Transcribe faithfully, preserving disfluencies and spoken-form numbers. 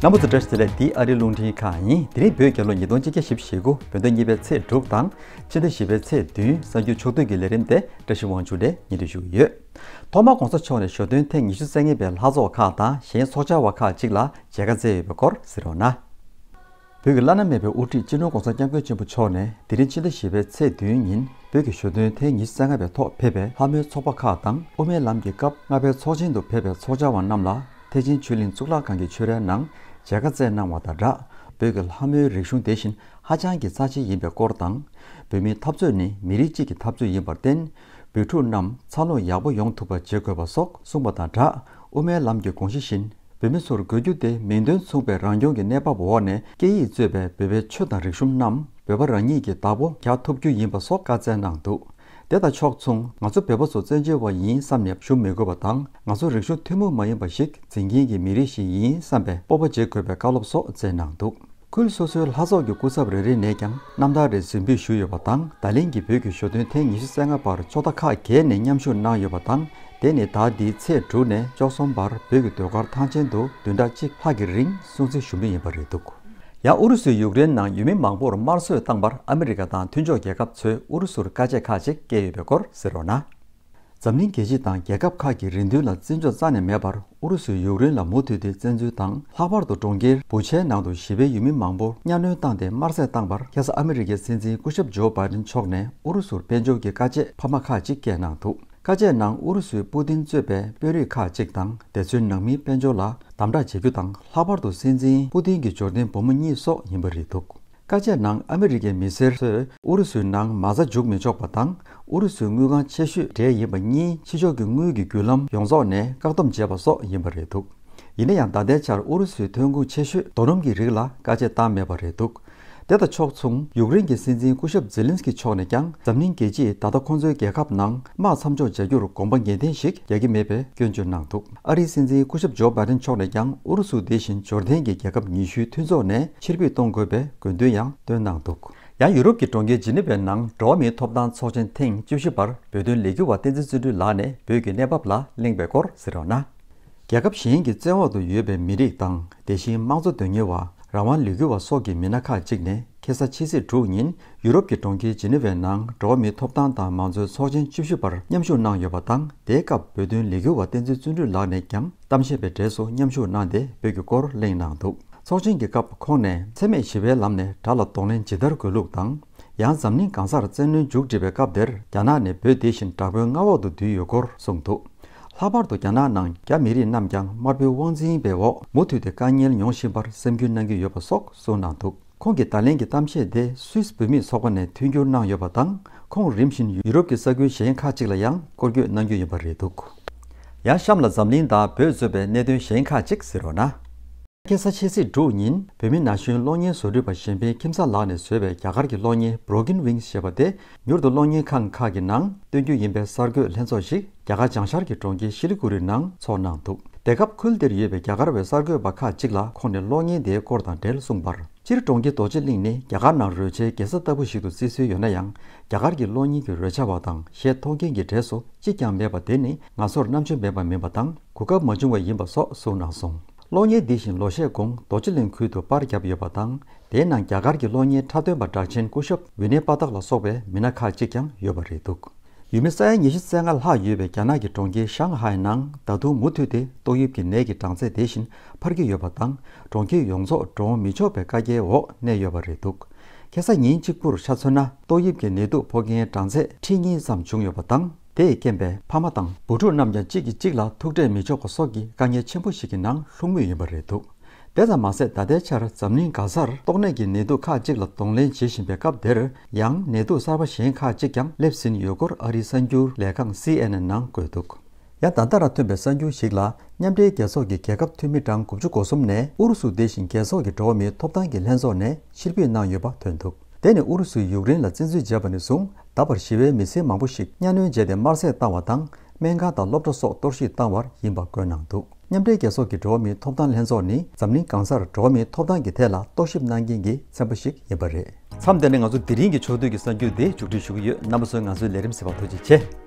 རྣམ་པ་ཚོ་བཀྲ་ཤིས་བདེ་ལེགས། འདི་ཨ་རིའི་རླུང་འཕྲིན་ཁང་ཡིན། དེ་རིང་བོད་རྒྱལ་ལོ་ཉིས་སྟོང་ཆིག་བརྒྱ་བཞི་བཅུ་ཞེ་དགུ། བོད་ཟླ་གཉིས་པའི་ཚེས་དྲུག་དང་། ཕྱི་ཟླ་བཞི་པའི་ཚེས་བདུན། གསར་འགྱུར་ཕྱོགས་བསྡུས་ཀྱི་ལས་རིམ་དེ་བཀྲ་ཤིས་དབང་ཕྱུག་ལགས་སྙན་སྒྲོན་ཞུ་གི་ཡོད། ཐོག་མར་༸གོང་ས་མཆོག་ནས་ཞོ་སྟོན་ཐེངས་ཉི་ཤུ་རྩ་ལྔ་པའི་ལྷ་ཚོགས་ཁག་དང་གཞན་ཚོགས་བཅར་བ་ཁག་ཅིག་ལ་མཇལ་ཁ་བསྩལ་ཡོད་པའི་སྐོར་གཟིགས་རོགས་གནང་། བོད་ཀྱི་བླ་ན་མེད་པའི་དབུ་ཁྲིད་སྤྱི་ནོར་༸གོང་ས་༸སྐྱབས་མགོན་ཆེན་པོ་མཆོག་ནས་དེ་རིང་ཕྱི་ཟླ་བཞི་པའི་ཚེས་བདུན་ཉིན་བོད་ཀྱི་ཞོ་སྟོན་ཐེངས་ཉི་ཤུ་རྩ་ལྔ་པའི་ཐོག་ཕེབས་པའི་ལྷ་མོའི་ཚོགས་པ་ཁག་དང་། དབུ་མའི་ལམ་གྱི་སྐབས་ལྔ་པའི་ཚོགས་ཆེན་དུ་ཕེབས་པའི་ཚོགས་བཅར་བ་རྣམས་ལ་ཐེག་ཆེན་ཆོས་གླིང་གཙུག་ལག་ཁང་གི་ཆོས་རའི་ནང་མཇལ་ཁ་བསྩལ་གནང་བ་དང་སྦྲགས། བོད་ཀྱི་ལྷ་མོའི་རིག་གཞུང་དེ་བཞིན་ཧ་ཅང་གི་རྩ་ཆེ་ཡིན་པའི་སྐོར་དང་། བོད་མིའི་འཐབ་རྩོད་ནི་མི་རིགས་གཅིག་གི་འཐབ་རྩོད་ཡིན་པར་བརྟེན། བོད་ཕྲུག་རྣམས་འཚར་ལོངས་ཡག་པོ་ཡོང་ཐུབ་པ་བྱེད་དགོས་པ་སོགས་གསུངས་པ་དང་སྦྲགས། དབུ་མའི་ལམ་གྱི་དགོངས་གཞི་བཞིན་བོད་མི་ཚོར་དགོས་རྒྱུ་དེ་མིང་དོན་མཚུངས་པའི་རང་སྐྱོང་གི་གནས་བབ་འོག་ནས་སྐད་ཡིག་གཙོས་པའི་བོད་པའི་ཆོས་དང་རིག་གཞུང་རྣམས་བོད་པ་རང་ཉིད་ཀྱི་བདག་པོ་རྒྱག་ཐུབ་རྒྱུ་ཡིན་པ་སོགས་བཀའ་སྩལ་གནང་འདུག། དེ་དང་ཕྱོགས་མཚུངས། ང་ཚོ་བོད་པ་ཚོ་བཙན་བྱོལ་བ་ཡིན་བསམ་ནས་བཞུགས་མི་དགོས་པ་དང་། ང་ཚོ་རིག་གཞུང་ཐུན་མོང་མ་ཡིན་པ་ཞིག་འཛིན་མཁན་གྱི་མི་རིགས་ཤིག་ཡིན་བསམ་པའི་སྤོབས་པ་བྱེད་དགོས་པའི་བཀའ་སློབ་སོགས་སྩལ་གནང་འདུག། ཁུལ་སོ་སོའི་ལྷ་ཚོགས་ཀྱི་སྐུ་ཚབ་རེ་རེ་ནས་ཀྱང་རྣམ་ཐར་རེ་གཟིགས་འབུལ་ཞུས་ཡོད་པ་དང་། ད་ལན་གྱི་བོད་ཀྱི་ཞོ་སྟོན་ཐེངས་ཉི་ཤུ་རྩ་ལྔ་པར་ཕྱོགས་མཐའ་ཁག་བརྒྱད་ནས་མཉམ་ཞུགས་གནང་ཡོད་པ་དང་། དེ་ནི་ཟླ་འདིའི་ཚེས་དྲུག་ནས་བཅུ་གསུམ་བར་བོད་ཀྱི་ཟློས་གར་ཐང་ཆེན་དུ་བདུན་ཕྲག་གཅིག་ལྷག་གི་རིང་སྲུང་བརྩི་ཞུ་མུས་ཡིན་པ་རེད་འདུག། ཡང་ཨུ་རུ་སུས་ཡུཀ་རེན་ནང་ཡུལ་མི་མང་པོར་དམར་གསོད་བཏང་བར་ཨ་མི་རི་ཀ་དང་མཐུན་ཕྱོགས་རྒྱལ་ཁབ་ཚོས་ཨུ་རུ་སུར་བཀའ་ཆད་ཁག་ཅིག་བཀལ་ཡོད་པའི་སྐོར་གཟིགས་རོགས་གནང་། འཛམ་གླིང་རྒྱལ་སྤྱི་དང་རྒྱལ་ཁབ་ཁག་གི་རེ་འདུན་ལ་བརྩི་འཇོག་རྩ་ནས་མེད་པར་ཨུ་རུ་སུས་ཡུཀ་རེན་ལ་མུ་མཐུད་དེ་བཙན་འཛུལ་དང་། ལྷག་པར་དུ་གྲོང་ཁྱེར་བུ་ཆའི་ནང་དུ་ཞི་བའི་ཡུལ་མི་མང་པོ་གཉའ་གནོན་བཏང་སྟེ་དམར་གསོད་བཏང་བར། ཁ་སང་ཨ་མི་རི་ཀའི་སྲིད་འཛིན་སྐུ་ཞབས་ཇོ་བྷའི་ཌེན་མཆོག་ནས་ཨུ་རུ་སུར་དཔལ་འབྱོར་གྱི་བཀའ་ཆད་འཕར་མ་ཁག་ཅིག་བཀལ་གནང་འདུག། བཀའ་ཆད་ནང་ཨུ་རུ་སུའི་པུ་ཏིན་གཙོས་པའི་དཔོན་རིགས་ཁག་ཅིག་དང་། དེ་ཚོའི་ནང་མིའི་དཔལ་འབྱོར་ལ་དམ་དྲག་བྱེད་རྒྱུ་དང་། ལྷག་པར་དུ་སྲིད་འཛིན་པུ་ཏིན་གྱི་འབྱོར་ལྡན་བུ་མོ་གཉིས་སོགས་ཡིན་པ་རེད་འདུག། བཀའ་ཆད་ནང་ཨ་མི་རི་ཀའི་མི་སེར་ཚོས་ཨུ་རུ་སུའི་ནང་མ་རྩ་འཇུག་མི་ཆོག་པ་དང་། ཨུ་རུ་སུའི་དངུལ་ཁང་ཆེ་ཤོས་གྲས་ཡིན་པ་གཉིས་ཕྱི་ཕྱོགས་ཀྱི་དངུལ་གྱི་བརྒྱུད་ལམ་ཡོངས་རྫོགས་ནས་བཀག་སྡོམ་བྱས་པ་སོགས་ཡིན་པ་རེད་འདུག། ཡིན་ན་ཡང་ད་ལྟའི་ཆར་ཨུ་རུ་སུའི་ཐོན་ཁུངས་ཆེ་ཤོས་རྡོ་སྣུམ་གྱི་རིགས་ལ་བཀའ་ཆད་བཏང་མེད་པ་རེད་འདུག། དེ་དང་ཕྱོགས་མཚུངས། ཡུཀ་རེན་གྱི་སྲིད་འཛིན་སྐུ་ཞབས་ཛེ་ལིན་སི་ཀི་མཆོག་ནས་ཀྱང་། འཛམ་གླིང་རྒྱལ་སྤྱིས་ད་ལྟ་ཁོང་ཚོའི་རྒྱལ་ཁབ་ནང་དམག་མཚམས་འཇོག་བྱ་རྒྱུར་དགོངས་པ་ངེས་གཏན་ཞིག་རྒྱག་གི་མེད་པའི་སྐྱོན་བརྗོད་གནང་འདུག། ཨ་རིའི་སྲིད་འཛིན་སྐུ་ཞབས་ཇོ་བྷའི་ཌེན་མཆོག་ནས་ཀྱང་ཨུ་རུ་སུ་དེ་བཞིན་འབྱོར་ལྡན་གྱི་རྒྱལ་ཁབ་ཉི་ཤུའི་མཐུན་ཚོགས་ནས་ཕྱིར་འབུད་གཏོང་དགོས་པའི་དགོས་འདུན་ཡང་བཏོན་གནང་འདུག། ཡང་ཡུ་རོབ་ཀྱི་གྲོང་ཁྱེར་ཇི་ནི་ཝའི་ནང་འགྲོ་བ་མིའི་ཐོབ་ཐང་ཚོགས་ཆེན་ཐེངས་བཅུ་བཞི་པར་བོད་དོན་ལས་འགུལ་བ་བསྟན་འཛིན་བརྩོན་འགྲུས་ལགས་ནས་བོད་ཀྱི་གནས་བབ་ལ་གླེང་བའི་སྐོར་གཟིགས་རོགས་གནང་། རྒྱལ་ཁབ་གཞན་གྱི་བཙན་འོག་ཏུ་ཡོད་པའི་མི་རིགས་དང་། དེ་བཞིན་དམངས་གཙོ་དོན་གཉེར་བ། རང་དབང་ལས་འགུལ་བ་སོགས་ཀྱི་མི་སྣ་ཁག་ཅིག་ནས་ཁ་སང་ཕྱི་ཚེས་དྲུག་ཉིན་ཡུ་རོབ་ཀྱི་གྲོང་ཁྱེར་ཇི་ནི་ཝའི་ནང་འགྲོ་བ་མིའི་ཐོབ་ཐང་དང་མང་གཙོའི་ཚོགས་ཆེན་བཅུ་བཞི་པར་མཉམ་ཞུགས་གནང་ཡོད་པ་དང་། དེའི་སྐབས་བོད་དོན་ལས་འགུལ་བ་བསྟན་འཛིན་བརྩོན་འགྲུས་ལགས་ནས་ཀྱང་གཏམ་བཤད་པའི་གྲས་སུ་མཉམ་ཞུགས་གནང་སྟེ་བོད་ཀྱི་སྐོར་གླེང་གནང་འདུག། ཚོགས་ཆེན་གྱི་སྐབས་ཁོང་ནས་འཚེ་མེད་ཞི་བའི་ལམ་ནས་དགྲ་ལ་གདོང་ལེན་ཇི་ལྟར་དགོས་ལུགས་དང་། ཡང་འཛམ་གླིང་གང་སར་བཙན་གནོན་མཇུག་སྒྲིལ་བའི་སྐབས་དེར་རྒྱ་ནག་ནས་བོད་དེ་བཞིན་དྲག་པོའི་མངའ་འོག་ཏུ་བསྡུས་ཡོད་སྐོར་གསུངས་འདུག། ལྷག་པར་དུ་རྒྱ་ནག་ནང་རྒྱ་མི་རིགས་རྣམས་ཀྱང་དམར་པོའི་དབང་འཛིན་པའི་འོག་མུ་མཐུད་དེ་དཀའ་ངལ་མྱོང་བཞིན་པར་སེམས་འགུལ་གནང་གི་ཡོད་པ་སོགས་གསུངས་གནང་འདུག། ཁོང་གི་ད་ལན་གྱི་གཏམ་བཤད་དེ་སུད་སི་བོད་མིའི་ཚོགས་པ་ནས་མཐུན་འགྱུར་གནང་ཡོད་པ་དང་། ཁོང་རིམ་བཞིན་ཡུ་རོབ་ཀྱི་ས་ཁུལ་གཞན་ཁག་ཅིག་ལ་ཡང་སྐོར་སྐྱོད་གནང་རྒྱུ་ཡིན་པ་རེད་འདུག། ཡང་གཤམ་ལ་འཛམ་གླིང་དང་བོད་གཙོས་པའི་གནད་དོན་གཞན་ཁག་ཅིག་གཟིགས་རོགས་གནང་། ཁ་སང་ཕྱི་ཚེས་དྲུག་ཉིན་བོད་མི་ན་གཞོན་གློག་བརྙན་བཟོ་སྐྲུན་པ་གཞན་ཕན་ཁྱིམ་ཚང་ལགས་ནས་བཟོས་པའི་རྒྱ་གར་གྱི་གློག་བརྙན་Broken Wings ཞེས་པ་དེ་མྱུར་དུ་གློག་བརྙན་ཁང་ཁག་གི་ནང་སྟོན་རྒྱུ་ཡིན་པའི་གསར་འགོད་ལྷན་ཚོགས་ཤིག་རྒྱ་གར་བྱང་ཤར་གྱི་གྲོང་ཁྱེར་ཤི་ལི་གུ་རི་ནང་ཚོགས་གནང་འདུག། དེ་སྐབས་ཁུལ་དེར་ཡོད་པའི་རྒྱ་གར་བའི་གསར་འགོད་པ་ཁག་ཅིག་ལ་ཁོང་ནས་གློག་བརྙན་དེའི་སྐོར་དང་འབྲེལ་གསུངས་པར། སྤྱིར་གྲོང་ཁྱེར་རྡོ་རྗེ་གླིང་ནི་རྒྱ་གར་ནང་རོལ་ཆའི་རྒྱལ་ས་ལྟ་བུ་ཞིག་ཏུ་བརྩི་སྲོལ་ཡོད་ན་ཡང་། རྒྱ་གར་གྱི་གློག་བརྙན་གྱི་རོལ་ཆ་བ་དང་གཞས་མཐོང་མཁན་གྱི་གྲས་སུ་གཅིག་ཀྱང་མེད་པ་དེ་ནི་ང་ཚོར་རྣམ་དཔྱོད་མེད་པ་མིན་པ་དང་གོ་སྐབས་མ་བྱུང་བ་ཡིན་པ་སོགས་གསུངས་གནང་སོང་། གློག་བརྙན་འདི་བཞིན་ལོ་ཤས་གོང་རྡོ་རྗེ་གླིང་ཁུལ་དུ་པར་བརྒྱབ་ཡོད་པ་དང་། དེའི་ནང་རྒྱ་གར་གྱི་གློག་བརྙན་འཁྲབ་སྟོན་པ་གྲགས་ཅན་སྐུ་ཞབས་ཝི་ནེ་པ་ཏག་ལ་སོགས་པའི་མི་སྣ་ཁག་ཅིག་ཀྱང་ཡོད་པ་རེད་འདུག། ཡུལ་མི་ས་ཡ་ཉི་ཤུ་རྩ་ལྔ་ལྷག་ཡོད་པའི་རྒྱ་ནག་གི་གྲོང་ཁྱེར་ཤང་ཧའེ་ནང་ད་དུང་མུ་མཐུད་དེ་ཏོག་དབྱིབས་ཀྱི་ནད་ཀྱི་གྲངས་ཚད་དེ་བཞིན་འཕར་གྱི་ཡོད་པ་དང་། གྲོང་ཁྱེར་ཡོངས་རྫོགས་འགྲོ་འོང་མི་ཆོག་པའི་བཀའ་རྒྱའི་འོག་གནས་ཡོད་པ་རེད་འདུག། ཁ་སང་ཉིན་གཅིག་པུར་ཆ་མཚོན་ན། ཏོག་དབྱིབས་ཀྱི་ནད་དུག་ཕོག་མཁན་གྲངས་ཚད་ཁྲི་གཉིས་ཙམ་བྱུང་ཡོད་པ་དང་། དེས་རྐྱེན་པས་ཕ་མ་དང་བུ་ཕྲུག་རྣམས་ཀྱང་གཅིག་གིས་གཅིག་ལ་ཐུག་འཕྲད་མི་ཆོག་པ་སོགས་ཀྱི་དཀའ་ངལ་ཆེན་པོ་ཞིག་གི་ནང་ལྷུང་མུས་ཡིན་པ་རེད་འདུག། དེ་ཙམ་མ་ཟད། ད་ལྟའི་ཆར་འཛམ་གླིང་གང་སར་ཏོག་ནད་ཀྱི་ནད་དུག་ཁག་ཅིག་ལ་གདོང་ལེན་བྱེད་བཞིན་པའི་སྐབས་དེར་ཡང་ནད་དུག་གསར་པ་གཞན་ཁག་ཅིག་ཀྱང་སླེབས་ཟིན་ཡོད་སྐོར་ཨ་རིའི་གསར་འགྱུར་ལས་ཁང་སི་ཨེན་ཨེན་ནང་བཀོད་འདུག། ཡང་ད་ལྟ་རང་ཐོན་པའི་གསར་འགྱུར་ཞིག་ལ། མཉམ་འབྲེལ་རྒྱལ་ཚོགས་ཀྱི་རྒྱལ་ཁབ་འཐུས་མི་གྲངས་དགུ་བཅུ་གོ་གསུམ་ནས་ཨུ་རུ་སུ་དེ་བཞིན་རྒྱལ་ཚོགས་ཀྱི་འགྲོ་བ་མིའི་ཐོབ་ཐང་གི་ལྷན་ཚོགས་ནས་ཕྱིར་འབུད་གནང་ཡོད་པ་ཐོན་འདུག། དེ་ནི་ཨུ་རུ་སུས་ཡུཀ་རེན་ལ་བཙན་འཛུལ་བྱས་པ་ནས་བཟུང་ད་བར་ཞི་བའི་མི་སེར་མང་པོ་ཞིག་གཉའ་གནོན་བྱས་ཏེ་དམར་གསོད་བཏང་བ་དང་། སྨན་ཁང་དང་སློབ་གྲྭ་སོགས་གཏོར་བཤིག་བཏང་བར་ཡིན་པ་བཀོད་གནང་འདུག། མཉམ་འབྲེལ་རྒྱལ་ཚོགས་ཀྱི་འགྲོ་བ་མིའི་ཐོབ་ཐང་ལྷན་ཚོགས་ནི་འཛམ་གླིང་གང་སར་འགྲོ་བ་མིའི་ཐོབ་ཐང་གི་ཐད་ལ་རྟོག་ཞིབ་གནང་མཁན་གྱི་ཚན་པ་ཞིག་ཡིན་པ་རེད། མཚམས་འདི་ནས་ང་ཚོ་དེ་རིང་གི་ཕྱོགས་བསྡུས་ཀྱི་གསར་འགྱུར་འདི་མཇུག་སྒྲིལ་ཞུ་གི་ཡོད། རྣམ་པ་ཚོས་ང་ཚོའི་ལས་རིམ་གཟིགས་པར་ཐུགས་རྗེ་ཆེ།